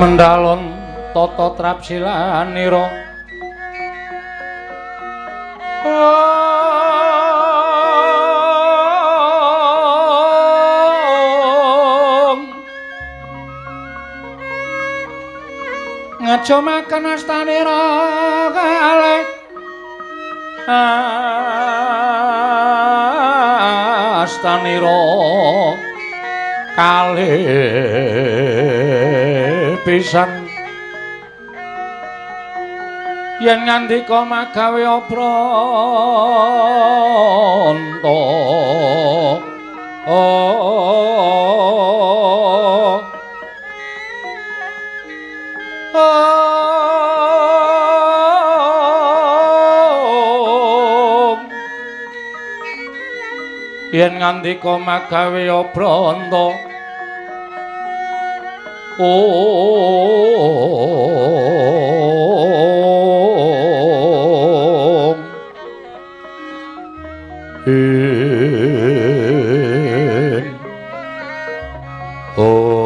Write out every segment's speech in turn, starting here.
Mendalon tata trapsilanira. Ngajomaken astanira kalih astanira kalih pisan yen ngandika magawe obranta. Yen ngandika magawe obranta. Om ing Om.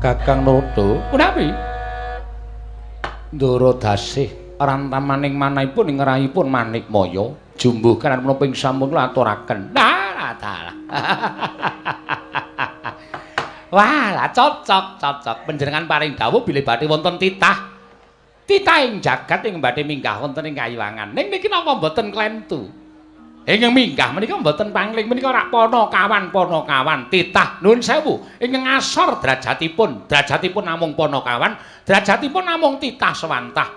Kakang Narada punapi Ndara Dasih rantamaning manahipun ing rahipun Manikmaya jumbuh kanan menapa ing sampun kula aturaken. Nah, dalah. Wah, lah cocok, cocok. Panjenengan paring dawuh bilih badhe wonten titah. Titah ing jagat ing badhe minggah wonten ing kayiwangan. Ning niki napa mboten klentu? Ingkang minggah menika mboten pangling menika rak panakawan panakawan titah nuwun sewu ingkang ngasor derajatipun, derajatipun namung panakawan, derajatipun namung titah sewantah.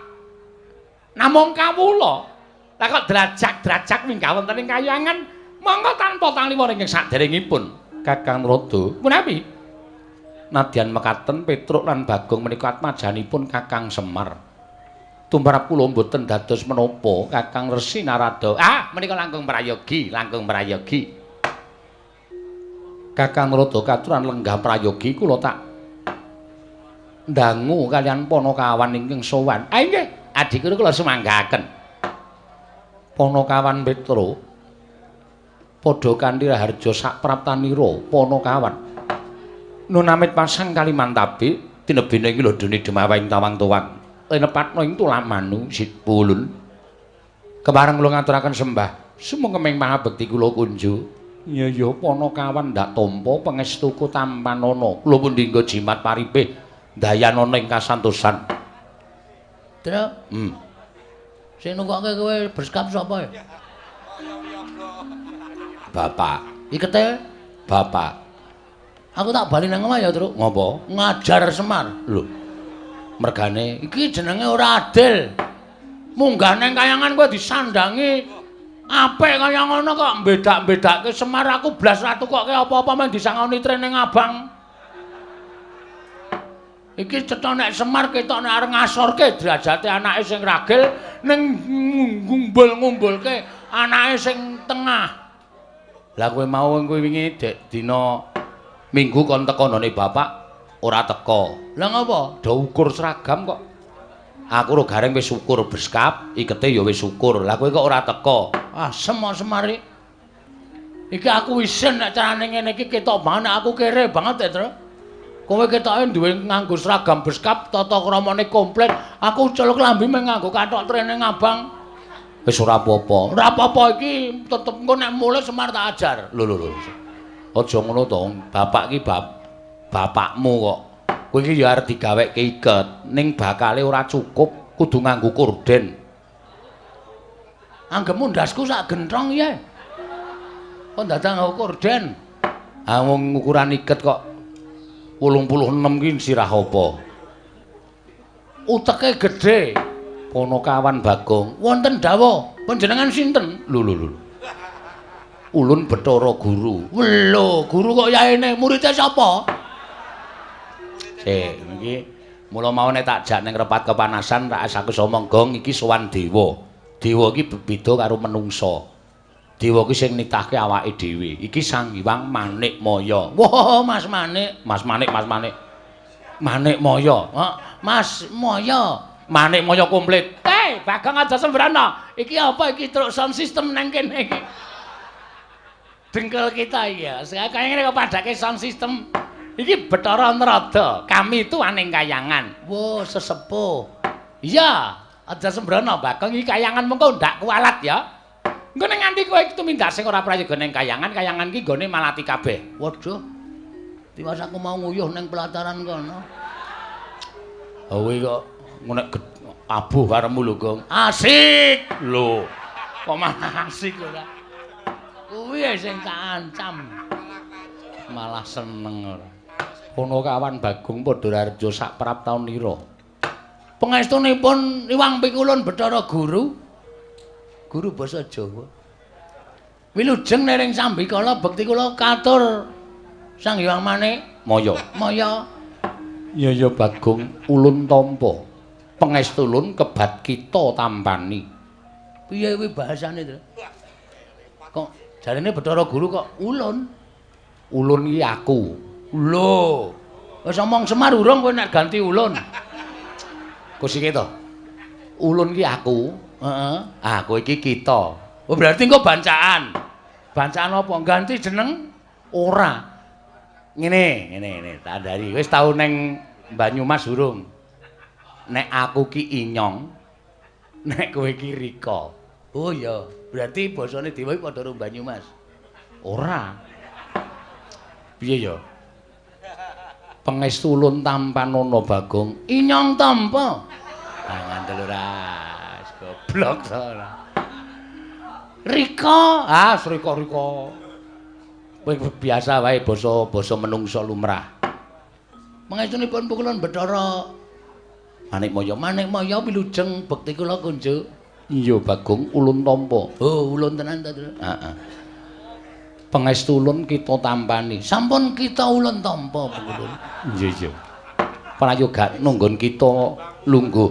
Namung kawula. Lah kok derajat-derajat minggah wonten ing kayangan monggo tanpa taliwara ingkang saderengipun Kakang Narada. Punapi? Nadyan mekaten Petruk lan Bagong menika atmajanipun Kakang Semar. Tumrap kula mboten dados menapa Kakang Resi Narada. Ah, menika langkung prayogi, langkung prayogi. Kakang Narada katuran lenggah prayogi kula tak ndangu kalian panakawan ingkang sowan. Ah nggih, adhiku kula sumanggaken. Panakawan Petruk padha kanthi raharja sapraptanira panakawan. Nun amit pasang Kalimantabe tinebene ing lodone Demawa ing tawang tuwang. Linepatna ing tulamanu sipulun. Kepareng kula ngaturaken sembah sumengkeming mahabekti kula kunju. Ya ya panakawan ndak tampa pangestuku tampanana. Kula pundi nggo jimat paripih dayanana ing kasantosan. Truk. Sing nunggokke kowe berskap sapa ya? Bapak. Ikete? Bapak. Aku tak bali nang omah ya, Truk. Ngopo? Ngajar Semar. Lho. Mergane iki jenenge ora adil. Munggah nang kayangan kowe disandangi apik kaya ngono kok mbedak-mbedake Semar aku blas ra tukokke apa-apa men disangoni training abang. Iki cetha nek Semar ketok nek arep ngasorke derajate anake sing ragil ning ngumbul-ngumbulke anake sing tengah. Lah kowe mau kowe wingi dek dina Minggu kon teko none bapak ora teko. Lah ngopo? Do ukur seragam kok. Aku ro gareng wis ukur berskap, ikete ya wis ukur. Lah kowe kok ora teko? Ah, Semar iki. Iki aku isin nek carane ngene iki ketok banget aku kere banget ya, Truk. Kowe ketoke duwe nganggo seragam beskap, tata kramane komplit. Aku celuk lambi mung nganggo kathok training abang. Wis ora apa-apa. Ora apa-apa iki tetep engko nek mulih Semar tak ajar. Lho lho lho. Aja ngono to, bapak iki bapakmu kok. Kowe iki ya arep digaweke iket, ning bakale ora cukup, kudu nganggo korden. Anggepmu ndasku sak genthong ya. Kok dadak nganggo korden? Ah wong ukuran iket kok 86 ki sirah apa? Uteke gedhe. Panakawan Bagong. Wonten dawuh, panjenengan sinten? Lho lho lho. Ulun Bathara Guru. Lho, guru kok yaene muridé sapa? Sik, iki mula mau nek tak jak ning repat kepanasan tak aku omong gong iki sowan dewa. Dewa iki beda karo menungsa. Dewa iki sing nitahke awake dhewe. Iki Sang Hyang Manikmaya. Wah, Mas Manik, Mas Manik, Mas Manik. Manikmaya. Mas Maya. Manik Maya komplit. Hei, Bagong aja sembrana. Iki apa iki truk sound system nang kene iki? Dengkul kita iki ya. Kaya ngene kok padake sound system. Iki Bathara Narada, kami itu aning kayangan. Wo, sesepuh. Iya, aja sembrana Bagong iki kayangan mengko ndak kualat ya. Engko nek nganti kowe iki tumindak sing ora prayoga ning kayangan, kayangan iki nggone malati kabeh. Waduh. Tiwas aku mau nguyuh ning pelataran kono. Kowe kok nek abuh karemu lho, Gong. Asik lho. Kok malah asik ora? Kuwi sing tak ancam. Malah seneng ora. Kono kawan Bagong padha raharja sak prap taun ira. Pangestunipun Iwang Pikulun Bathara Guru. Guru basa Jawa. Wilujeng nering sambikala bekti kula katur Sang Hyang Manik Maya. Maya. Ya ya Bagong ulun tampa. Pangestulun kebat kita tampani. Piye kuwi bahasane to? Kok jarene Bathara Guru kok ulun? Ulun iki aku. Lho. Wis omong Semar urung kowe nek ganti ulun. Kusike to. Ulun iki aku. Heeh. Ah, kowe iki kita. Oh berarti engko bancaan. Bancaan apa? Ganti jeneng? Ora. Ngene, ngene, ngene, tak andhari. Wis tau neng Banyumas urung? Nek aku ki Inyong, nek kowe ki Rika. Oh iya, berarti basane dewa iki padha karo Banyumas. Ora. Piye ya? Pangestu ulun tampanana Bagong. Inyong tampa. Ah ngandel ora. Goblok to ora. Rika, ah Rika-Rika. Kowe biasa wae basa-basa menungsa lumrah. Pangestunipun pukulun Bathara Manik Maya. Manik Maya wilujeng bekti kula kunjuk. Iya Bagong ulun tampa. Oh, ulun tenan to, Tru. Heeh. Pangestu ulun kita tampani. Sampun kita ulun tampa pukulun. Iya iya. Prayoga nunggon kita lungguh.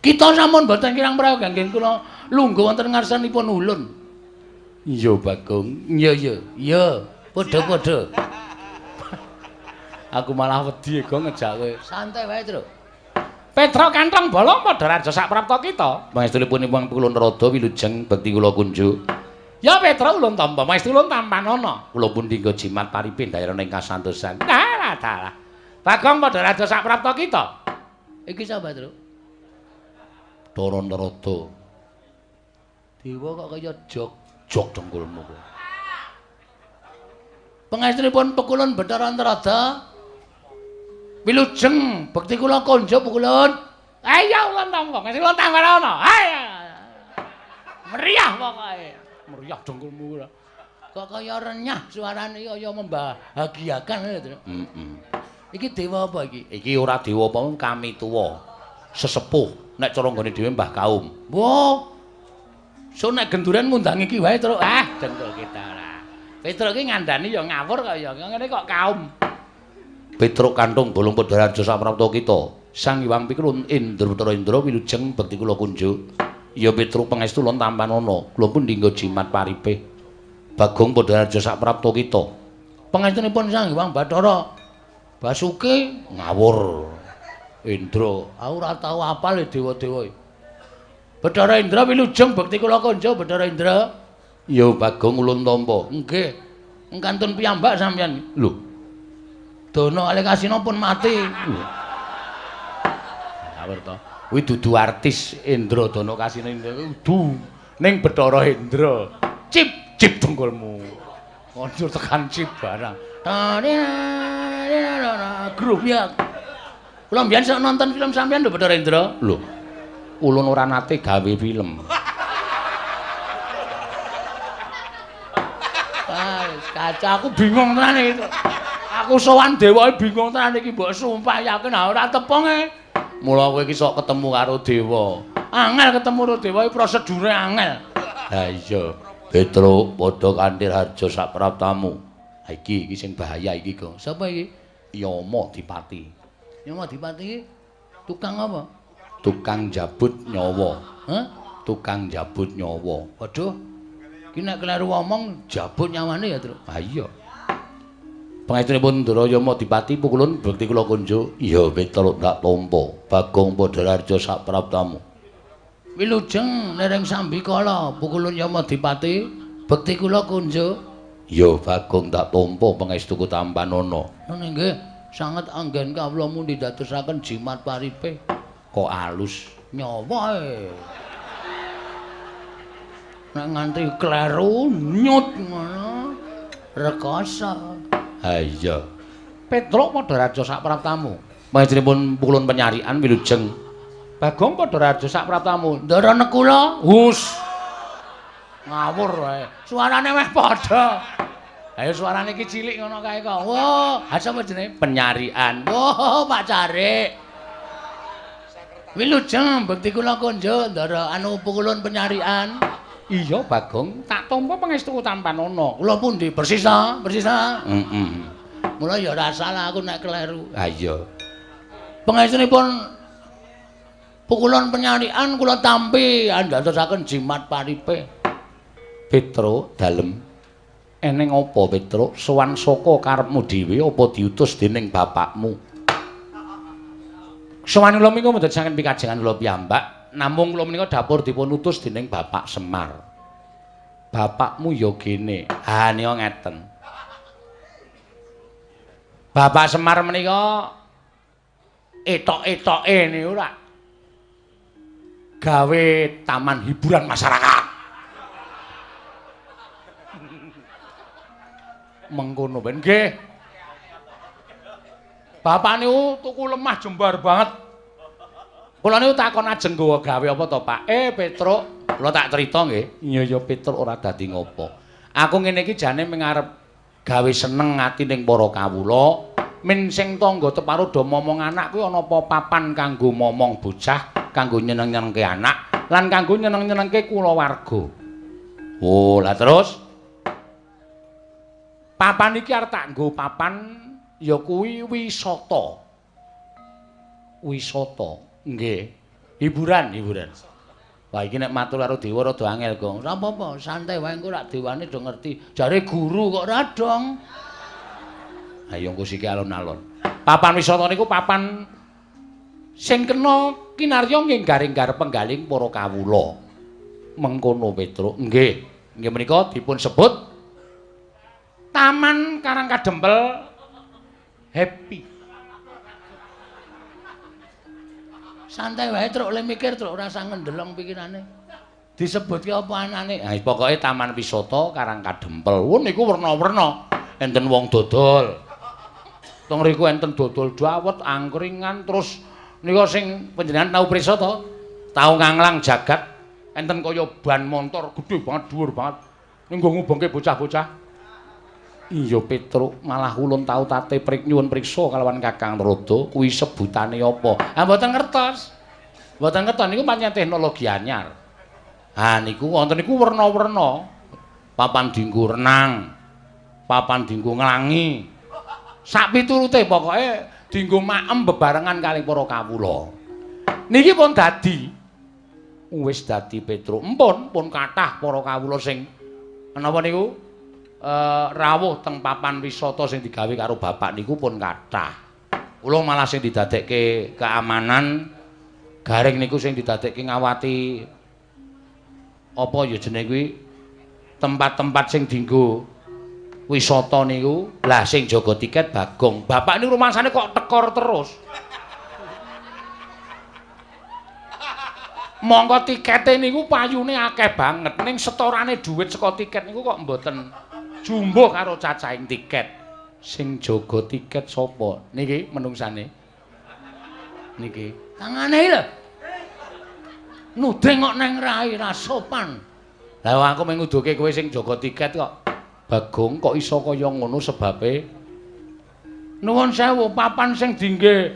Kita sampun boten kirang prayoga nggih kula lungguh wonten ngarsanipun ulun. Iya Bagong. Iya iya. Iya, padha-padha. Aku malah wedi Gong ngejak kowe. Santai wae, Tru. Petruk kantong bolong padha raja sak prapta kita. Pangestunipun Iwang Pikulun Narada wilujeng bekti kula kunjuk. Ya Petruk ulun tampa, pangestu ulun tampanana. Kula pun dinggo jimat paripe ndayana ing kasantosan. Dalah dalah. Bagong padha raja sak prapta kita. Iki sapa, Tru? Bathara Narada. Dewa kok kaya jog jog dengkulmu kowe. Pangestunipun Pekulun Bathara Narada. Wilujeng bekti kula konjuk Pekulun. Ayo ulun tampa, pangestu ulun tampanana. Ayo. Meriah pokoke. Meriah dengkulmu ora. Kok kaya renyah suarane kaya membahagiakan lho, Tru. Heeh. Iki dewa apa iki? Iki ora dewa apa kami tuwa. Sesepuh nek cara nggone dhewe Mbah Kaum. Wah. So nek genduren ngundang iki wae, Tru. Ah, dengkul kita ora. Petruk iki ngandani ya ngawur kaya ngene kok kaum. Petruk kantung bolong padha raja saprapta kita. Sang Hyang Pikulun Indra Bathara Indra wilujeng bekti kula kunjuk. Ya Petruk pangestu ulun tampanana. Kula pun dinggo jimat paripe. Bagong padha raja saprapta kita. Pangestunipun Sang Hyang Bathara Basuki ngawur. Indra, aku ora tau apal dewa-dewa. Bathara Indra wilujeng bekti kula kunjuk Bathara Indra. Ya Bagong ulun tampa. Nggih. Kantun piyambak sampeyan. Lho. Dono kalih Kasina pun mati. Ngawur to. Kuwi dudu artis Indra Dono Kasina Indra kudu ning Bathara Indra. Cip cip dengkulmu. Kondur tekan cip barang. Grup ya. Kula mbiyen sok nonton film sampeyan lho Bathara Indra. Lho. Ulun ora nate gawe film. Ah, kaca aku bingung tenan iki. Aku sowan dewae bingung tenan iki mbok sumpah yakin ora tepung e. Mula kowe iki sok ketemu karo dewa. Angel ketemu karo dewa iki prosedure angel. Ha iya, Petruk padha kanthi harja sak praptamu. Ha iki iki sing bahaya iki, Gong. Sapa iki? Yama Dipati. Yama Dipati iki tukang apa? Tukang jabut nyawa. Hah? Tukang jabut nyawa. Waduh. Iki nek kleru omong jabut nyawane ya, Truk. Ha iya. Pangestunipun Ndara Yamadipati pukulun bekti kula kunjuk. Iya Petruk tak tampa. Bagong Padhararja sapraptamu. Wilujeng nereng sambikala pukulun Yamadipati bekti kula kunjuk. Iya Bagong tak tampa pangestuku tampanana. Nggih, sanget anggen kawula mundi dadosaken jimat paripe. Kok alus nyawa e. Nek nganti kleru nyut ngono rekoso. Ha iya. Petruk Padhararja sapraptamu. Pangestunipun pukulun penyarian wilujeng. Bagong Padhararja sapraptamu. Ndara nekula. Hus. Ngawur wae. Suarane meh padha. Ayo suarane iki cilik ngono kae kok. Wah, ha sapa jenenge? Penyarian. Wah, Pak Carik. Wilujeng bekti kula kunjuk ndara anu pukulun penyarian. Iya Bagong, tak tampa pangestuku tampanana. Kula pundi? Persis ta? Persis ta? Heeh. Mula ya ora salah aku nek kleru. Ha iya. Pangestunipun pukulun penyarian kula tampi andadosaken jimat paripe. Petruk dalem. Eneng apa Petruk? Sowan saka karepmu dhewe apa diutus dening bapakmu? Sowan kula menika mboten saking pikajengan kula piyambak. Namung kula menika dapur dipun utus dening Bapak Semar. Bapakmu ya gene. Ha nika ngeten. Bapak Semar menika etok-etoke niku ora gawe taman hiburan masyarakat. Mengkono ben nggih. Bapak niku tuku lemah jembar banget. Kula niku takon ajeng nggawa gawe apa to, Pak? Petruk, kula tak crita nggih. Iya ya Petruk ora dadi ngopo. Aku ngene iki jane mung arep gawe seneng ati ning para kawula, men sing tangga teparo do momong anak kuwi ana apa papan kanggo momong bocah, kanggo nyeneng-nyenengke anak, lan kanggo nyeneng-nyenengke kulawarga. Oh, lah terus papan iki arep tak nggo papan ya kuwi wisata. Wisata. Nggih. Hiburan, hiburan. Wah iki nek matur karo dewa rada angel, Gong. Ora apa-apa, santai wae engko rak dewane do ngerti. Jare guru kok ora dong. Ayo engko siki alon-alon. Papan wisata niku papan sing kena kinarya nggih garing-gar penggaling para kawula. Mengkono Petruk. Nggih. Nggih menika dipun sebut Taman Karang Kadempel Happy. Santai wae truk le mikir truk ora usah ngendelong pikirane. Disebutke apa anane? Ha pokoke Taman Wisata Karang Kadempel. Wo niku werna-werna. Enten wong dodol. Teng mriku enten dodol dawet, angkringan, terus nika sing panjenengan tau prisa to? Tau nganglang jagat enten kaya ban montor gedhe banget, dhuwur banget. Ning nggo ngubengke bocah-bocah. Iya Petruk, malah ulun tau tate prik nyuwun priksa kalawan Kakang Narada kuwi sebutane apa? Ha mboten ngertos. Mboten ngertos niku pancen teknologi anyar. Ha niku wonten niku werna-werna. Papan dienggo renang, papan dienggo nglangi. Sak piturute pokoke dienggo maem bebarengan kalih para kawula. Niki pun dadi. Wis dadi Petruk. Empun pun kathah para kawula sing menapa niku? Rawuh teng papan wisata sing digawe karo bapak niku pun kathah. Kula malah sing didadekke keamanan garing niku sing didadekke ngawati apa ya jenenge kuwi tempat-tempat sing dienggo wisata niku. Lah sing jaga tiket Bagong. Bapak niku rumangsane kok tekor terus. Mongko tikete niku payune akeh banget ning setorane dhuwit saka tiket niku kok mboten jumbuh karo cacahing tiket. Sing jaga tiket sapa? Niki menungsane. Niki. Tangane lho. Nuding kok neng rai ra sopan. Lah aku mung nguduke kowe sing jaga tiket kok. Bagong kok iso kaya ngono sebabe? Nuwun sewu, papan sing dingge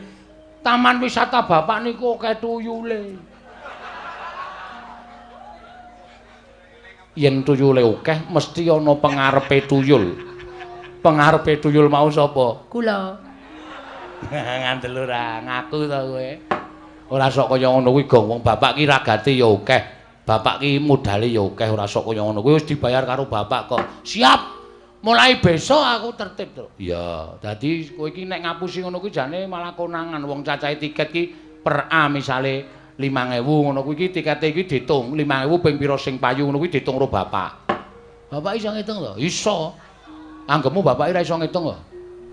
taman wisata bapak niku akeh tuyule. Yen tuyule akeh mesti ana pengarepe tuyul. Pengarepe tuyul mau sapa? Kula. Ngandel ora ngaku to kowe. Ora sok kaya ngono kuwi, Gong. Wong bapak ki ragate ya akeh. Bapak ki modale ya akeh, ora sok kaya ngono kuwi wis dibayar karo bapak kok. Siap. Mulai besok aku tertib, Truk. Iya, dadi kowe iki nek ngapusi ngono kuwi jane malah konangan wong cacahe tiket ki per A misale 5.000 ngono kuwi iki tikete iki diitung 5.000 ping pira sing payu ngono kuwi diitung karo bapak. Bapak iso ngitung to? Iso. Anggepmu bapak ora iso ngitung kok.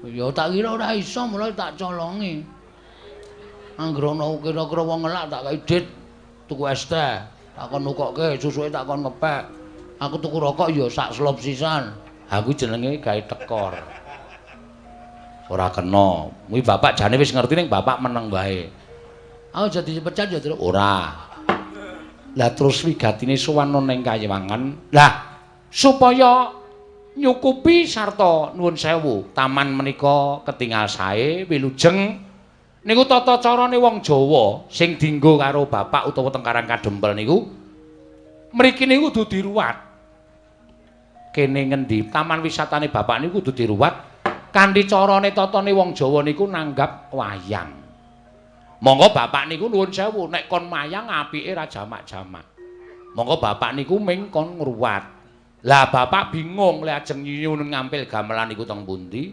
Ya tak kira ora iso, mulai tak colongi. Angger ana kira-kira wong ngelak tak kei dit tuku es teh, tak kon nukokke, susuke tak kon ngepek. Aku tuku rokok ya sak slop sisan. Aku jenenge gawe tekor. Ora kena. Kuwi bapak jane wis ngerti ning bapak meneng wae. Aku jadi dipecat ya, Truk? Ora. Lah terus wigatine sowan ning Kayiwangan. Lah supaya nyukupi sarta nuwun sewu, taman menika ketingal sae wilujeng niku tata carane wong Jawa sing dienggo karo bapak utawa teng Karang Kadempel niku mriki niku kudu diruwat. Kene ngendi taman wisatane bapak niku kudu diruwat kanthi carane tatane wong Jawa niku nanggap wayang. Monggo bapak niku nuwun sewu nek kon mayang apike ra jamak-jamak. Monggo bapak niku ming kon ngruwat. Lah bapak bingung lek ajeng nyuwun ngampil gamelan niku teng pundi.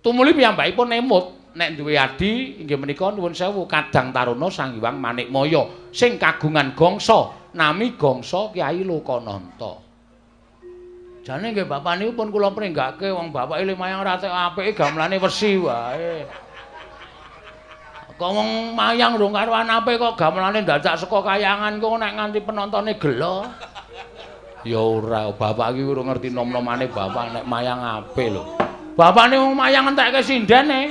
Tumuli piyambakipun emut nek duwe adi inggih menika nuwun sewu Kadang Taruna Sang Hyang Manikmaya sing kagungan gangsa nami gangsa Kyai Lokananta. Jane nggih bapak niku pun kula pringgake wong bapake le mayang ora tek apike gamelane wesi wae. Kok wong mayang rung karuan apik kok gamelane dadak saka kayangan kok nek nganti penontone gelo. Ya ora, bapak iki urung ngerti nom-nomane bapak nek mayang apik lho. Bapakne wong mayang entekke sindene.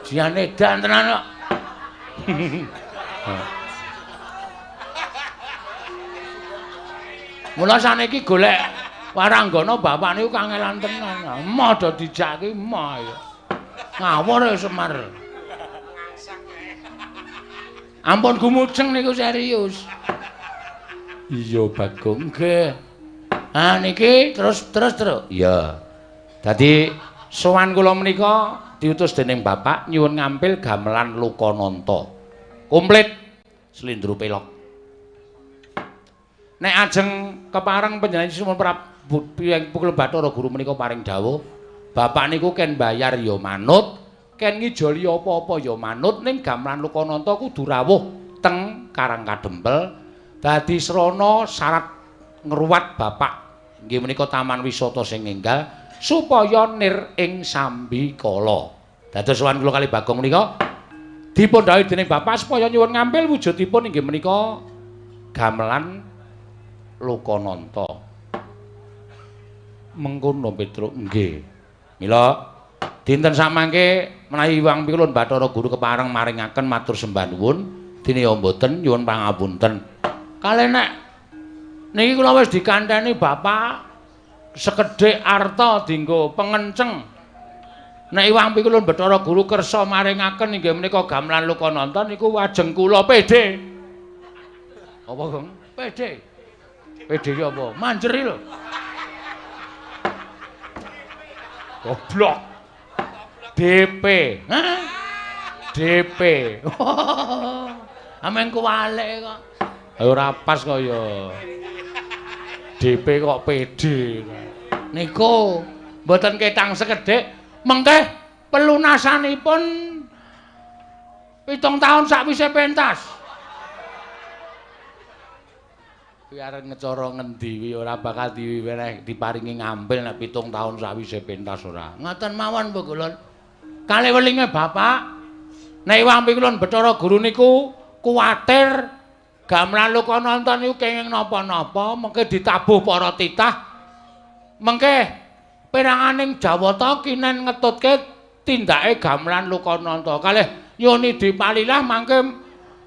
Jian edan tenan kok. Mula saniki golek waranggana bapak niku kangelan tenan. Emoh do dijak ki emoh ya. Ngawur ya Semar. Ampun gumujeng niku serius. Iya Bagong. Nggih. Ah niki terus. Iya. Dadi sowan kula menika diutus dening bapak nyuwun ngampil gamelan Lokananta. Komplit slendro pelok. Nek ajeng kepareng panjenengan Sunan Prabu Pukul Bathara Guru menika paring dawuh, bapak niku ken bayar ya manut, ken ngijoli apa-apa ya manut, ning gamelan Lokananta kudu rawuh teng Karang Kadempel dadi srana syarat ngruwat bapak inggih menika taman wisata sing enggal supaya nir ing sambikala. Dados sowan kula kali Bagong menika dipun dawuhi dening bapak supaya nyuwun ngampil wujudipun inggih menika gamelan Lokananta. Mengkono Petruk nggih. Mila dinten samangke menawi Hyang Pikulun Bathara Guru kepareng maringaken matur sembah nuwun, dene ya mboten nyuwun pangapunten. Kalih nek niki kula wis dikanteni bapak sekedhik arta dienggo pengenceng. Nek Hyang Pikulun Bathara Guru kersa maringaken inggih menika gamelan Lokananta niku wajeng kula PD. Apa, Gong? PD. PD ki apa? Manjeri lho. Goblok. DP. Hah? DP. Amen kuwalik kok. Ora pas kok ya. DP kok PD. Niku mboten ketang sekedhik, mengke pelunasanipun 7 taun sakwise pentas. Kuwi arep ngecara ngendi kuwi ora bakal diweneh diparingi ngambil nek 7 taun sakwise pentas ora. Ngoten mawon Mbok. Kalih welinge bapak, nek Hyang Pikulun Bathara Guru niku kuwatir gamelan Lokananta niku kenging napa-napa, mengke ditabuh para titah, mengke peranganing Jawata kinen ngetutke tindake gamelan Lokananta. Kalih nyuni dipalilah mangke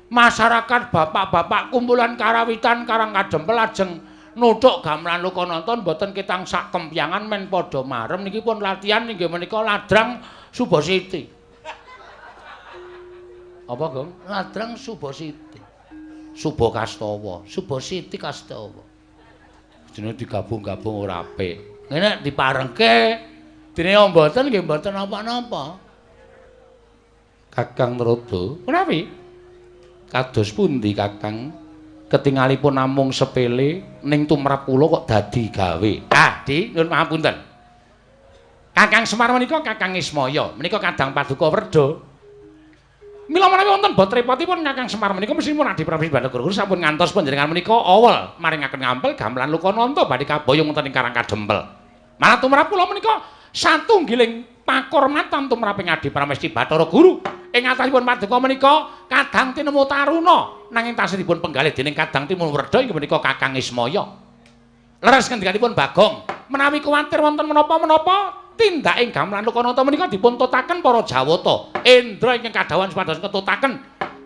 masyarakat bapak-bapak kumpulan karawitan Karang Kadempel ajeng nuthuk gamelan Lokananta mboten ketang sak kempyangan men padha marem niki pun latihan inggih menika ladrang Subasiti. Apa, Gong? Ladrang Subasiti. Subakastawa, Subasiti Kastawa. Jenenge digabung-gabung ora apik. Ngene diparengke dene mboten nggih mboten napa-napa. Kakang Narada, menawi kados pundi Kakang? Ketingalipun namung sepele ning tumrap kula kok dadi gawe. Ah, Di, nyuwun pangapunten. Kakang Semar menika Kakang Ismaya, menika kadang paduka Werda. Mila menawi wonten bot repotipun Kakang Semar menika mesthipun Adi Prabu Bathara Guru sampun ngantos panjenengan menika awel maringaken ngampel gamelan Lokananta badhe kaboyong wonten ing Karang Kadempel. Malah tumrap kula menika satunggiling pakurmatan tumraping Adi Pramesti Bathara Guru. Ing atasipun paduka menika kadang tinemu taruna nanging tasih dipun penggalih dening kadang timun werda inggih menika Kakang Ismaya. Leres ngendikanipun Bagong, menawi kuwatir wonten menapa-menapa tindak ing gamelan Lokananta menika dipun tutaken para Jawata. Indra ingkang kadhawuhan supados ngetutaken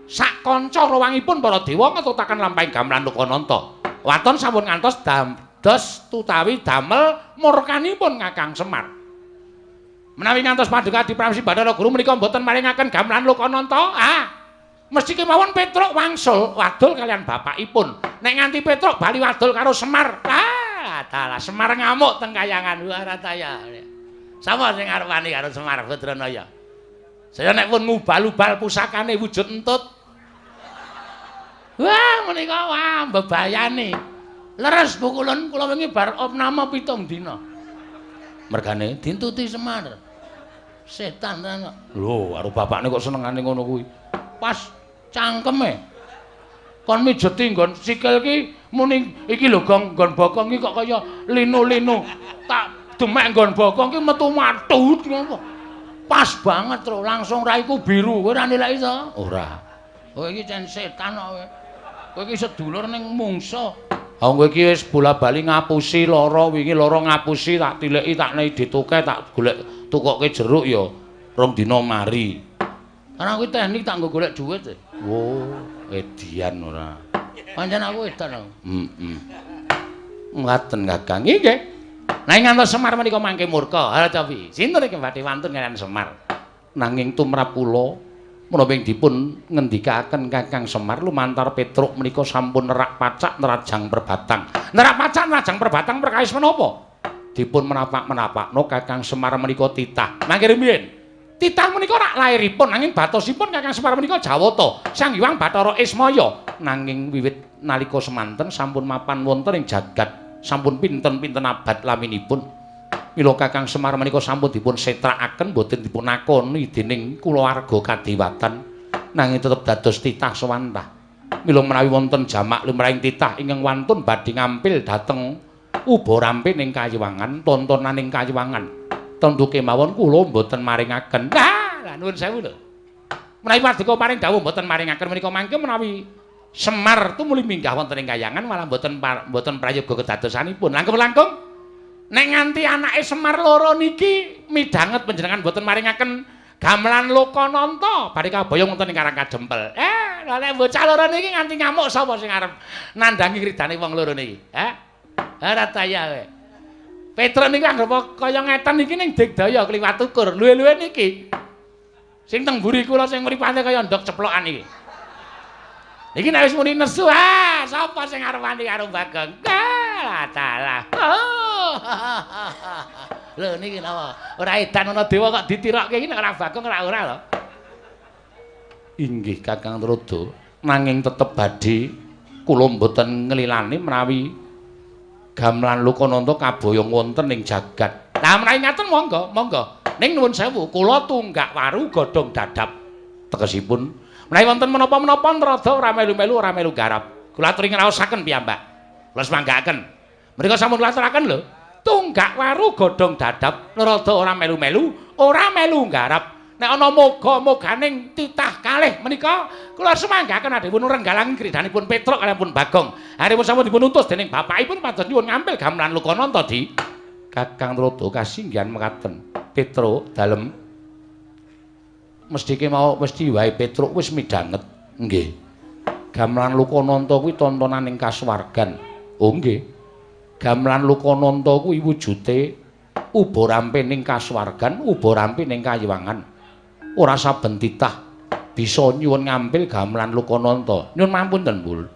sak kanca rawangipun para dewa ngetutaken lampahing gamelan Lokananta. Waton sampun ngantos dados utawi damel murkanipun Kakang Semar. Menawi ngantos paduka Adi Pramesti Bathara Guru menika mboten maringaken gamelan Lokananta, ah mesti kemawon Petruk wangsul wadul kalian bapakipun. Nek nganti Petruk bali wadul karo Semar, ah dalah Semar ngamuk teng kayangan. Wah rataya. Sapa sing arep wani karo Semar Badranaya? Saya nek pun ngubal-ubal pusakane wujud entut. Wah menika wah mbebayani. Leres Bu Kulun, kula wingi bar opname 7 dina. Mergane dintuti Semar. Setan tenan kok. Lho, karo bapakne kok senengane ngono kuwi. Pas cangkeme. Kon mijeti nggon sikil ki muni iki lho Gong, nggon bokong iki kok kaya linu-linu. Tak demek nggon bokong ki metu matut ngono. Pas banget tro, langsung raiku biru. Kowe ora nilai to? Ora. Kowe iki cen setan kok kowe. Kowe iki sedulur ning mungsa. Ha kowe iki wis bola-bali ngapusi lara, wingi lara ngapusi tak tileki tak nei dituke tak golek tukoke jeruk ya rong dina mari. Karena kuwi teknik tak nggo golek dhuwit. Oh, edian ora. Pancen aku edan aku. Heeh. Ngaten Kakang. Nggih. Nanging ngantos Semar menika mangke murka. Ha cobi. Sinten iki badhe wantun kaliyan Semar? Nanging tumrap kula menapa dipun ngendikaken Kakang Semar lumantar Petruk menika sampun nerak pacak nerajang perbatang. Nerak pacak nerajang perbatang perkawis menapa? Dipun menapak-menapakno Kakang Semar menika titah. Mangke rumiyin. Titah menika rak lairipun nanging batosipun Kakang Semar menika Jawata, Sang Hyang Bathara Ismaya. Nanging wiwit nalika semanten sampun mapan wonten ing jagat, sampun pinten-pinten abad laminipun. Mila Kakang Semar menika sampun dipun setrakaken boten dipun akoni dening kulawarga kadewatan, nanging tetep dados titah sewantah. Mila menawi wonten jamak lumrahing titah ingkang wantun badhe ngampil dhateng uba rampe ning kayiwangan, tontonaning kayiwangan. Tentu kemawon kula mboten maringaken. Lah, lah nuwun sewu lho. Menawi paduka paring dawuh mboten maringaken menika mangke menawi Semar tumuli minggah wonten ing kayangan malah mboten mboten prayoga kedadosanipun. Langkung-langkung nek nganti anake Semar loro niki midhanget panjenengan mboten maringaken gamelan Lokananta badhe kaboyong wonten ing Karang Kadempel. Lha nek bocah loro niki nganti ngamuk sapa sing arep nandhangi kridane wong loro niki? Hah? Ora taya kowe. Petruk niku anggere kaya ngeten iki ning digdaya kliwat ukur. Luwe-luwe niki. Sing teng mburi kula sing mripate kaya ndok ceplokan iki. Iki nek wis muni nesu, ah sapa sing arep wani karo Bagong? Ah, dalah. Oh. Lho niki napa? Ora edan ana dewa kok ditirokke iki nek ora Bagong ora ora lho. Inggih Kakang Trada, nanging tetep badhe kula mboten nglilani menawi gamelan Lokananta kaboyong wonten ing jagat. Lah menawi ngaten monggo, monggo. Ning nuwun sewu, kula tunggak waru godhong dadap. Tegesipun menawi wonten menapa-menapa Trada ora melu-melu ora melu garap. Kula aturi ngraosaken piyambak. Kula semanggaaken. Mriku sampun kula aturaken lho. Tunggak waru godhong dadap, Trada ora melu-melu, ora melu garap. Nek ana moga-moganing titah kalih menika kula semanggaken adhewun renggalang kridanipun Petruk kaliyan Bagong. Aripun sampun dipun utus dening bapakipun pados nyuwun ngampil gamelan Lokananta di Kakang Trada kasinggihan mekaten. Petruk dalem mesti mau mesti wae Petruk wis midhanget. Nggih. Gamelan Lokananta kuwi tontonan ing kasuwargan. Oh nggih. Gamelan Lokananta kuwi wujude uba rampe ning kasuwargan, uba rampe ning kayiwangan. Ora saben titah bisa nyuwun ngampil gamelan Lokananta. Nyuwun mampunten, Bul.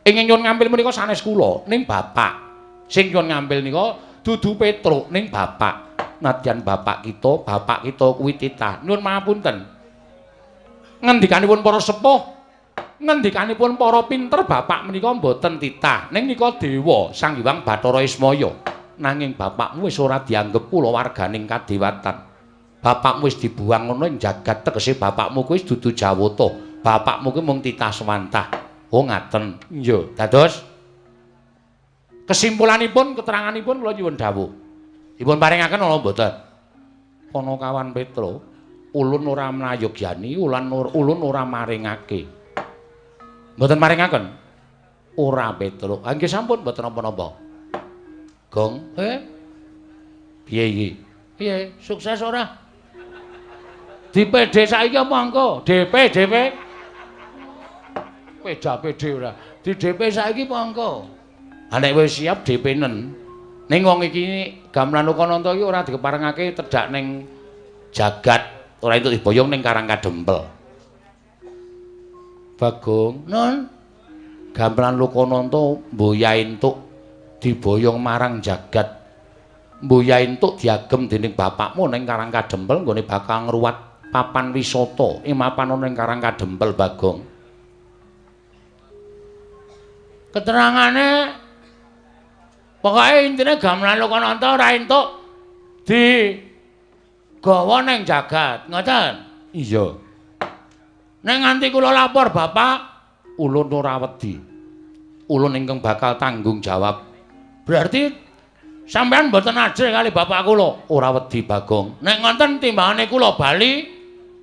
Ingkang nyuwun ngampil menika sanes kula, ning bapak. Sing nyuwun ngampil nika dudu Petruk, ning bapak. Nadyan bapak kita kuwi titah. Nyuwun mapunten. Ngendikanipun para sepuh, Ngendikanipun para pinter bapak menika mboten titah. Ning nika dewa Sang Hyang Bathara Ismaya. Nanging bapakmu wis ora dianggep kulawarganing kadewatan. Bapakmu wis dibuang ngono ing jagat, tegese bapakmu kuwi dudu Jawata. Bapakmu kuwi mung titah swantah. Oh ngaten. Iya, dados kesimpulanipun, keteranganipun kula nyuwun dawuh. Dipun paringaken ana mboten? Panakawan Petro, ulun ora mrayogyani, ulun ora maringake. Mboten maringaken? Ora Petro. Ha nggih sampun mboten napa-napa. Gong, piye iki? Piye? Sukses ora? Di PD saiki apa engko? DP, DP. Peda PD ora. Di DP saiki apa engko? Ha nek wis siap DP-nen. Ning wong iki gamelan Lokananta iki ora dikeparengake tedhak ning jagat, ora entuk diboyong ning Karang Kadempel. Bagong, Nun, gamelan Lokananta mboya entuk diboyong marang jagat. Mboya entuk diagem dening bapakmu ning Karang Kadempel nggone bakal ngruwat papan wisata ing mapan ana ning Karang Kadempel, Bagong. Keterangane pokoke intine gamelan Lokananta ora entuk digawa ning jagat, ngoten? Iya. Nek nganti kula lapor bapak, ulun ora wedi. Ulun ingkang bakal tanggung jawab. Berarti sampean mboten ajrih kali bapak kula? Ora wedi, Bagong. Nek ngoten timbangane kula bali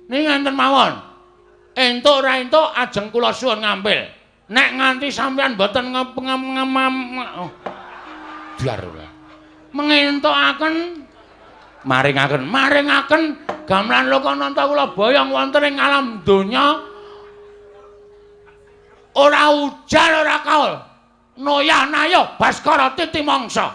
niki ngenten mawon. Entuk ora entuk ajeng kula suwun ngampil. Nek nganti sampean mboten biar ora. Mengentukaken maringaken maringaken gamelan Lokananta kula boyong wonten ing alam donya ora ujar ora kaul. Noyah nayo Baskara titi mangsa.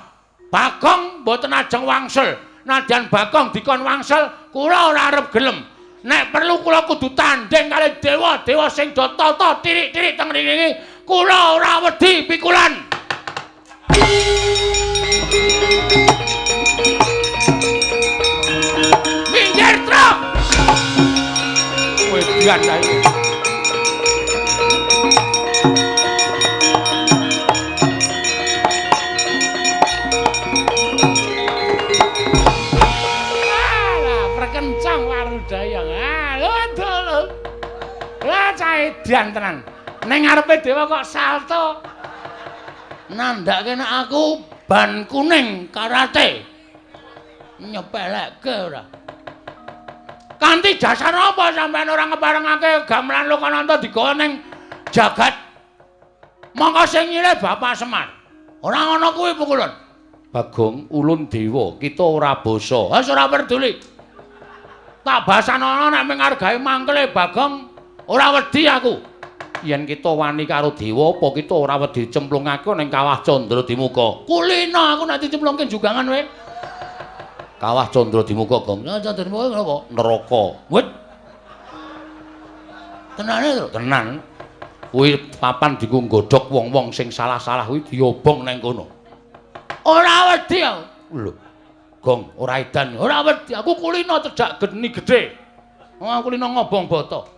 Bagong mboten ajeng wangsul. Nadyan Bagong dikon wangsul, kula ora arep gelem. Nek perlu kula kudu tandhing kali dewa-dewa sing do tata tirik-tirik teng mriki. Kula ora wedi pikulan. Minggir, Truk. Wedan ae. Alah, perkencang warudaya. Ah, lho. Lah cah edan tenan. Ning ngarepe dewa kok salto. Nandhake nek aku ban kuning karate. Nyepelekke ora. Kanthi dasar apa sampean ora ngeparengake gamelan Lokananta digawa ning jagat? Mongko sing nyilih Bapak Semar. Ora ngono kuwi pukulun. Bagong, ulun dewa, kita ora basa. Wis ora peduli. Tak basanono nek mung mangkele Bagong ora wedi aku. Yen kita wani karo dewa, apa kita ora wedi cemplungake ning Kawah Candra Dimuka? Kulino aku nek dicemplungke jugangan kowe. Kawah Candra Dimuka, Gong. Candra Dimuka napa? Neraka. Wit. Tenane to? Tenan. Kuwi papan dienggo nggodhog wong-wong sing salah-salah kuwi diobong nang kono. Ora wedi aku. Lho. Gong, ora edan. Ora wedi aku kulino cedhak geni gedhe. Wong aku kulino ngobong bata.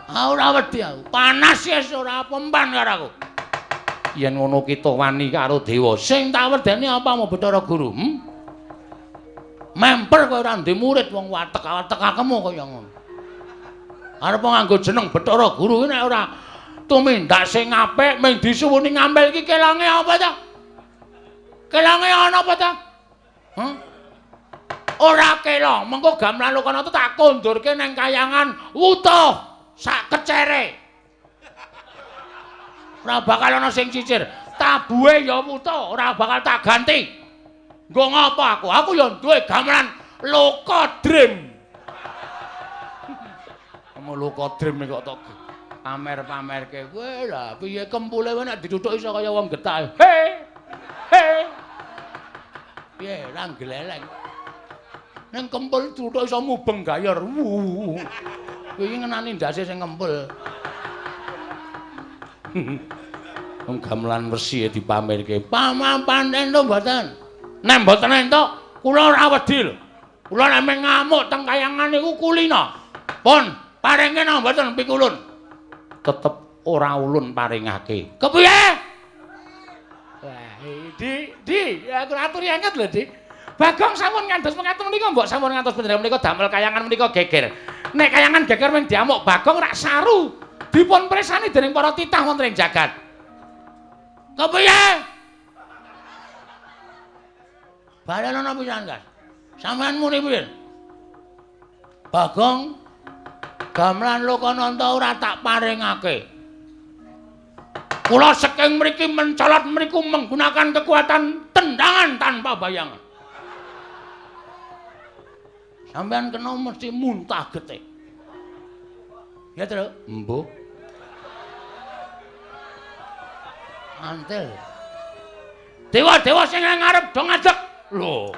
Ah ora wedi aku. Panas wis ora pempan karo aku. Yen ngono kita wani karo dewa. Sing tak wedeni apa mau Bathara Guru? Memper kowe ora ndek murid wong watek-watekakemu kaya ngono. Arep nganggo jeneng Bathara Guru kuwi nek ora tumindak sing apik mung disuwuni ngampil iki kelonge apa ta? Kelonge ana apa ta? Ora kelong, mengko gamelan Lokananta tak kondurke nang kayangan wutuh sak kecere. Ora bakal ana sing cicir. Tabuhe ya wutuh, ora bakal tak ganti. Nggo ngapa aku? Aku ya duwe gamelan Loka Dream. Kamu Loka Dream kok tok pamer-pamerke. Kowe lah piye kempule kowe nek dituthuk iso kaya wong getah. He. He. Piye ra gleleng. Ning kempul tuthuk iso mubeng gayor. Kowe iki ngenani ndase sing kempul. Wong gamelan resi dipamerke. Pamapan entuk mboten? Nek mboten entuk, kula ora wedi lho. Kula nek ngamuk teng kayangan niku kulina. Pun, paringke nang mboten pikulun. Tetep ora ulun paringake. Kepiye? Wah, Di, aku aturi anget lho, Di. Bagong sampun ngantos mekaten menika mbok sampun ngantos panjenengan menika damel kayangan menika geger. Nek kayangan geger mung diamuk Bagong rak saru. Dipun presani dening para titah wonten ing jagat. Kepiye? Balenono pisan, Gas. Sampeyan muni piye? Bagong gamelan Lokananta ora tak paringake. Kula saking mriki mencolot mriku menggunakan kekuatan tendangan tanpa bayangan. Sampeyan kena mesti muntah getih. Ya, Tru? Embuh. Antil. Dewa-dewa sing ngarep do ngadeg. Lho.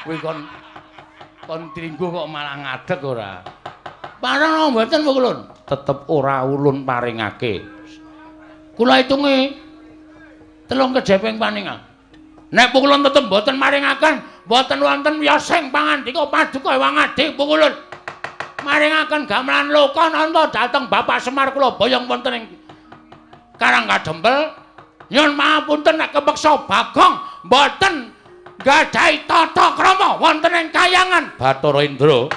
Kuwi kon tringgo kok malah ngadeg ora? Parang mboten Pukulun. Tetep ora ulun paringake. Kula hitungi 3 kejeping paningal. Nek Pukulun tetep mboten maringaken, mboten wonten wiyosing pangandika paduka Hyang Adi Pukulun. Maringaken gamelan Lokananta dhateng Bapak Semar kula boyong wonten ing Karang Kadempel. Nyuwun pangapunten nek kepeksa Bagong mboten nggadahi tata krama wonten ing kayangan Bathara Indra.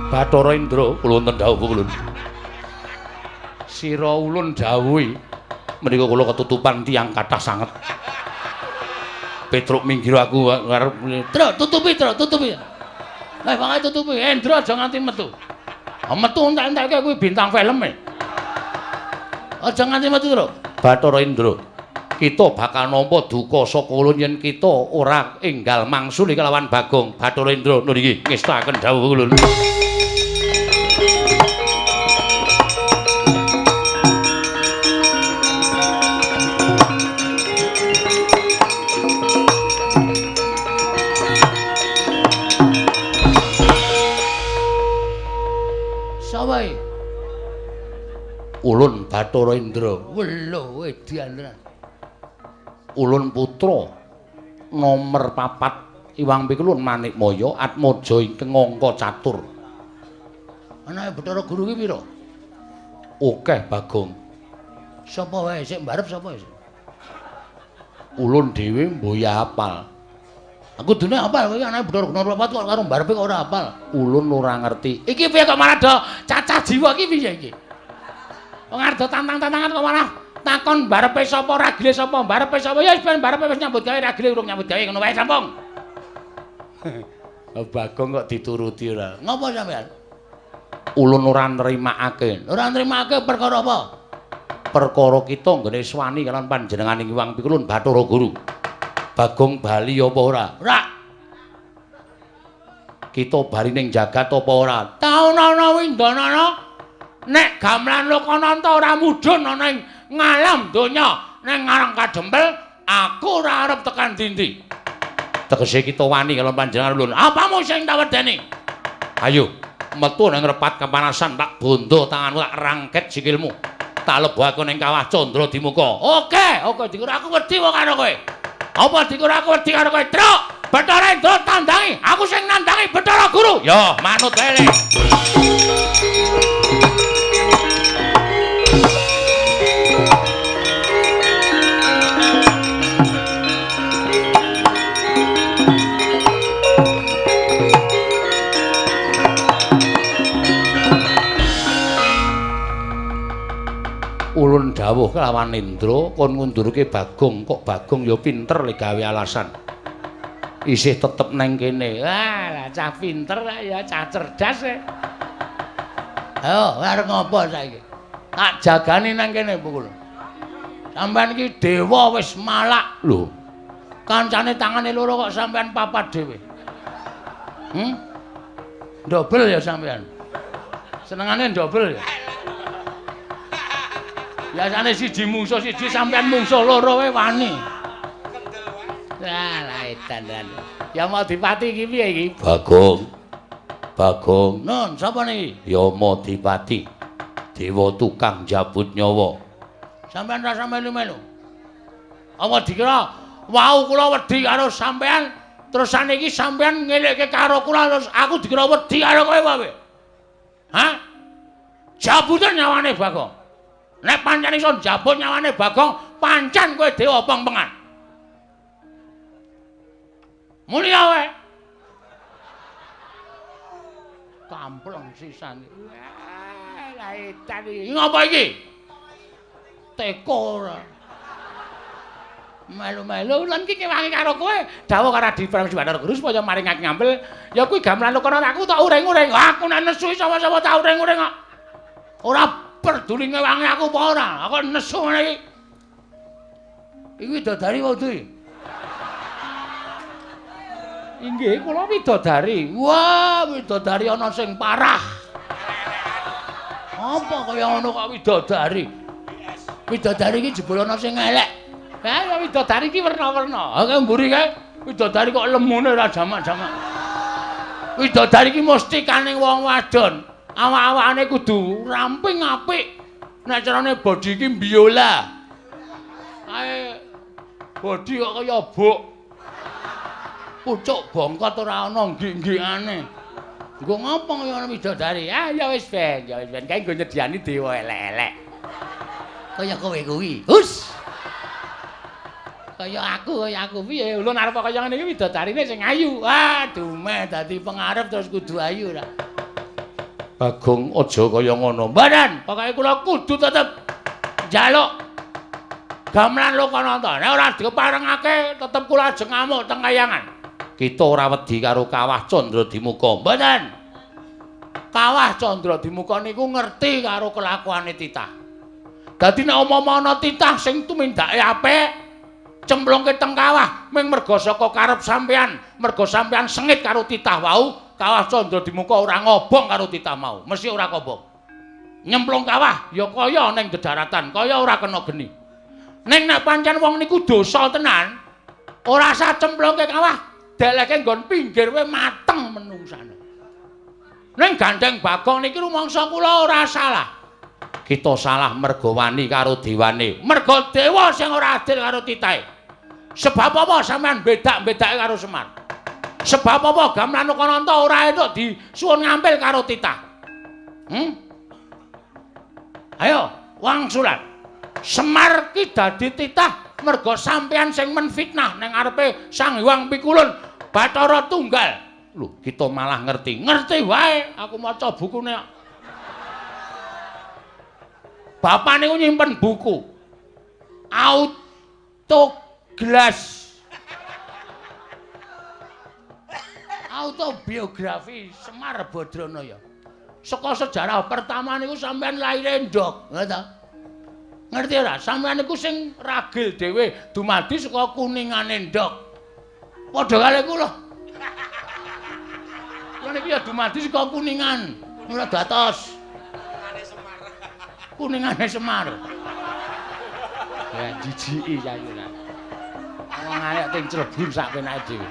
Bathara Indra, kula wonten dawuh kula. Sira ulun dawuhi menika kula ketutupan tiyang kathah sanget. Petruk minggir aku arep Truk tutupi, Truk tutupi. Lah pokoke tutupi, Endra aja nganti metu. Metu entek-enteke kuwi bintang film e. Aja nganti metu, Truk. Bathara Indra, kita bakal nampa duka saka ulun yen kita ora enggal mangsuli kelawan Bagong. Bathara Indra niki ngestakaken dawuh ulun. Ulun Bathara Indra. Welo edan tenan. Ulun putra nomer 4 Iwang Pikulun Manikmaya Atmaja ingkang angka catur. Anake Bathara Guru ki pira? Akeh Bagong. Sapa wae sik mbarep sapa sik? Ulun dhewe mboya apal. Aku dene apal kowe anake Bathara Guru nomor 4 kok karo mbarepe kok ora apal. Ulun ora ngerti. Iki piye kok malah do cacah jiwa iki piye iki? Wong arep tantang-tantangan kok malah takon barepe sapa ragile sapa barepe sapa ya wis ben barepe wis nyambut gawe ragile urung nyambut gawe ngono wae sampung. Bagong kok dituruti ora? Ngopo sampean? Ulun ora nrimakake. Ora nrimakake perkara apa? Perkara kita nggone swani kalian panjenengan ing Hyang Pikulun Bathara Guru. Bagong bali apa ora? Ora. Kita bali ning jagat apa ora? Taunana windanana nek gamelan Lokananta ora mudhun ana ing ngalam donya ning Karang Kadempel, aku ora arep tekan dindi. Tegese kita wani karo panjenengan ulun. Apamu sing tak wedeni? Ayo, metu nang repat kepanasan tak bondo tanganmu tak rangket sikilmu. Tak lebokake ning kawah Candra Dimuka. Oke, oke dikira aku wedi wong karo kowe. Apa dikira aku wedi karo kowe? Truk, Bathara Indra tandangi, aku sing nandangi Bathara Guru. Yo, manut wae. Ulun dawuh kelawan Indra kon ngundurke Bagong, kok Bagong ya pinter le gawe alasan. Isih tetep neng kene. Wah, lah cah pinter ya, cah cerdas e. Ayo, arep ngopo saiki? Tak jagani nang kene Pukul. Sampeyan iki dewa wis malak. Lho, kancane tangane loro kok sampeyan papat dhewe. Ndobel ya sampeyan. Senengane ndobel ya. Biasane siji mungsuh siji sampeyan mungsuh loro wae wani. Lah, lah edan tenan. Ya mau dipati iki piye iki? Bagong. Bagong. Nun, sapa niki? Yama Dipati. Dewa tukang jabut nyawa. Sampeyan rasa melu-melu. Apa dikira Wau kula wedi karo sampean, terus saniki sampean ngelekke karo kula terus aku dikira wedi karo kowe apa? Hah? Jabuten nyawane Bagong. Nek pancen iso njabut nyawane Bagong, pancen kowe dewa pengpengan. Mulia wae. Kampleng sisan. Wah, lah edan iki. Ngapa iki? Teko ora. Melu-melu lan iki kewangi karo kowe. Dawuh karo Adi Pramesti Bathara Guru supaya maringake ngampil. Ya kuwi gamelan kono aku tak uring-uring. Aku nek nesu sapa-sapa tak uring-uring kok. Ora peduli ngewangi aku apa ora. Aku nesu ngene iki. Iki widodari wae iki. Inggih, kula widodari. Wah, widodari ana sing parah. Apa kaya ngono kok widodari? Widodari iki jebul ana sing elek. Ha, widodari iki werna-werna. Ha, kae mburi kae widodari kok lemune ora jamak-jamak. Widodari iki mesti kaning wong wadon. Awak-awakane kudu ramping apik. Nek carane body iki biola. Kae body kok kaya buk. Pucuk bongkot ora ana nggik-nggikane. Nggo ngopo kaya ana widodari? Ah ya wis ben, ya wis ben kae nggo nyediani dewa elek-elek. Kaya kowe kuwi. Hus. Kaya aku piye? Ulun arep kaya ngene iki widodarine sing ayu. Ah, dumeh dadi pengarep terus kudu ayu ra. Bagong aja kaya ngono. Mboten, pokoke kula kudu tetep njaluk gamelan Lokananta. Nek ora diparengake tetep kula ajeng ngamuk teng kayangan. Kita ora wedi karo Kawah Candradimuka. Mboten. Kawah Candradimuka niku ngerti karo kelakuane titah. Dadi nek umpama ana titah sing tumindake apik, cemplungke teng kawah ming merga saka karep sampean, merga sampean sengit karo titah wau, Kawah Candradimuka ora ngobong karo titah mau, mesti ora kobong. Nyemplung kawah ya kaya ning dedaratan, kaya ora kena geni. Ning nek pancen wong niku dosa tenan, ora usah cemplungke kawah, deleke nggon pinggir wae mateng menungsane. Ning gandeng Bagong niki rumangsa kula ora salah. Kita salah merga wani karo dewane. Merga dewa sing ora adil karo titahe. Sebab apa sampean bedak-bedake karo Semar? Sebab apa gamelan Lokananta ora entuk disuwun ngampil karo titah? Ayo, wangsulan. Semar ki dadi titah merga sampean sing menfitnah ning ngarepe Sang Hyang Pikulun Bathara Tunggal. Lho, kita malah ngerti. Ngerti wae, aku maca bukune. Bapak niku nyimpen buku. Autoglas. Autobiografi Semar Badranaya. Saka sejarah pertama niku sampean laire ndok, ngerti ta? Ngerti ora? Sampeyan niku sing ragil dhewe dumadi saka kuningane ndok. Padha kali kula. Kula niki ya dumadi saka kuningan, ora datos. Kuningane Semar. Ya jijiki saiki lah. Wong arek ting clebur sak penake dhewe.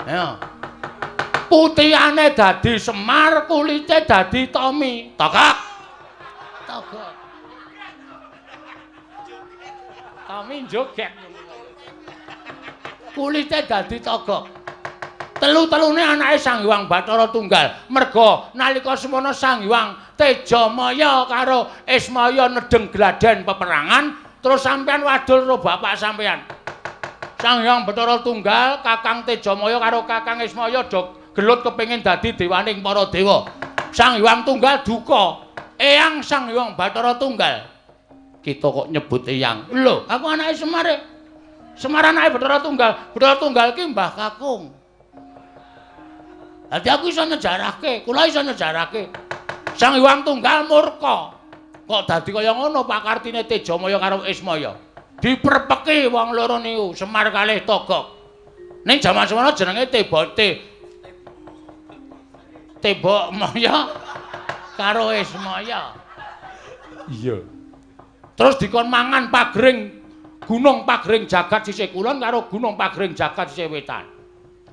Ayo. Putihane dadi Semar, kulite dadi Tommy. Togok. Togok. Tommy joget. Kulite dadi togok. Telu-telune anake Sang Hyang Bathara Tunggal. Merga nalika semono Sang Hyang Tejamaya karo Ismaya nedeng gladen peperangan, terus sampean wadul karo bapak sampean. Sang Hyang Bathara Tunggal, Kakang Tejamaya karo Kakang Ismaya do gelut kepengin dadi dewaning para dewa. Sang Hyang Tunggal duka, eyang Sang Hyang Bathara Tunggal. Kita kok nyebut eyang. Lho, aku anake Semar. Semar anake Bathara Tunggal. Bathara Tunggal ki Mbah Kakung. Dadi aku iso nyejarahke, kula iso nyejarahke. Sang Hyang Tunggal murka. Kok dadi kaya ngono pakartine Tejamaya karo Ismaya. Diprepeki wong loro niku, Semar kalih Togok. Ning jaman semono jenenge Tebok Maya karo Ismaya. Iya. Terus dikon mangan pagring Gunung Pagring Jagat sisih kulon karo Gunung Pagring Jagat sisih wetan.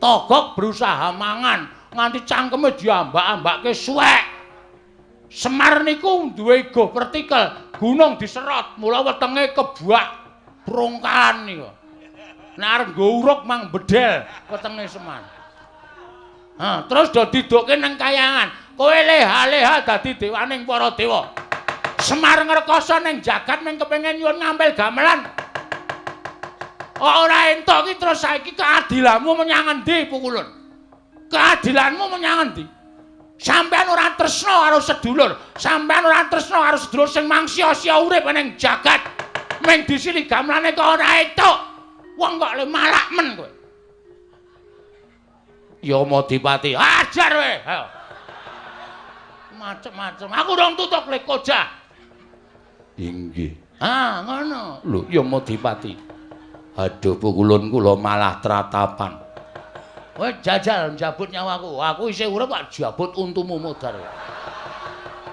Togok berusaha mangan nganti cangkeme diambak-ambake suwek. Semar niku duwe igo vertikal, gunung diserot, mula wetenge kebak brongkalan niku. Nek arep nggo uruk mang bedel wetenge Semar. Ha, terus do didukke nang kayangan. Kowe leha-leha dadi dewaning para dewa. Semar ngrekoso ning jagat mung kepengin nyuwun ngampil gamelan. Ora entuk iki terus saiki keadilanmu menyang endi Pukulun? Keadilanmu menyang endi? Sampeyan ora tresna karo sedulur, sampeyan ora tresna karo sedulur sing mangsia-sia urip ning jagat. Mung disili gamelane kok ora entuk. Wong kok le malak men kowe. Yamadipati, ajar kowe. Ayo. Macem-macem. Aku urung tutuk le kojah. Inggih. Ah, ngono. Lho, Yamadipati. Aduh Pukulun kula malah tratapan. Kowe jajal njabut nyawaku. Aku isih urip kok jabut untumu modar.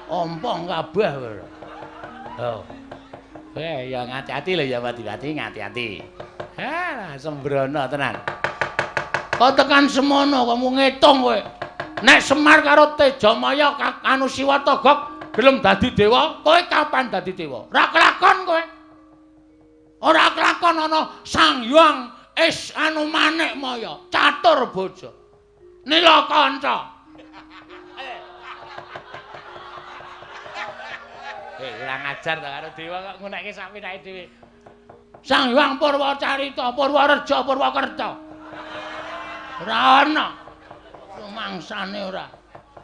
Ompong kabeh kowe. Oh. Ya ngati-ati lho Yamadipati, ngati-ati. Ha, sembrono tenan. Kok tekan semono kamu ngitung kowe. Nek Semar karo Tejamaya anu Siwa Togok gelem dadi dewa, kowe kapan dadi dewa? Ora kelakon kowe. Ora kelakon ana Sang Hyang is anu manik maya, catur bojo. Nila kanca. Kurang ajar to karo dewa kok ngunekke sak pinake dhewe. Sang Hyang Purwacarita, Purwareja, Purwakerta. Ora ana. Rumangsane ora.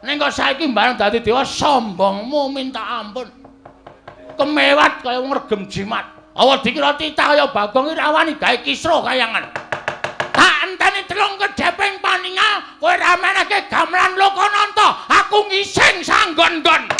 Ning kok saiki bareng dadi dewa sombongmu minta ampun. Kemewat kaya wong regem jimat. Awa dikira titah kaya Bagong iki ra wani gawe kisruh kayangan. Tak enteni telung kedheping paningal kowe ra menehke gamelan Lokananta, aku ngising sanggon-nggon.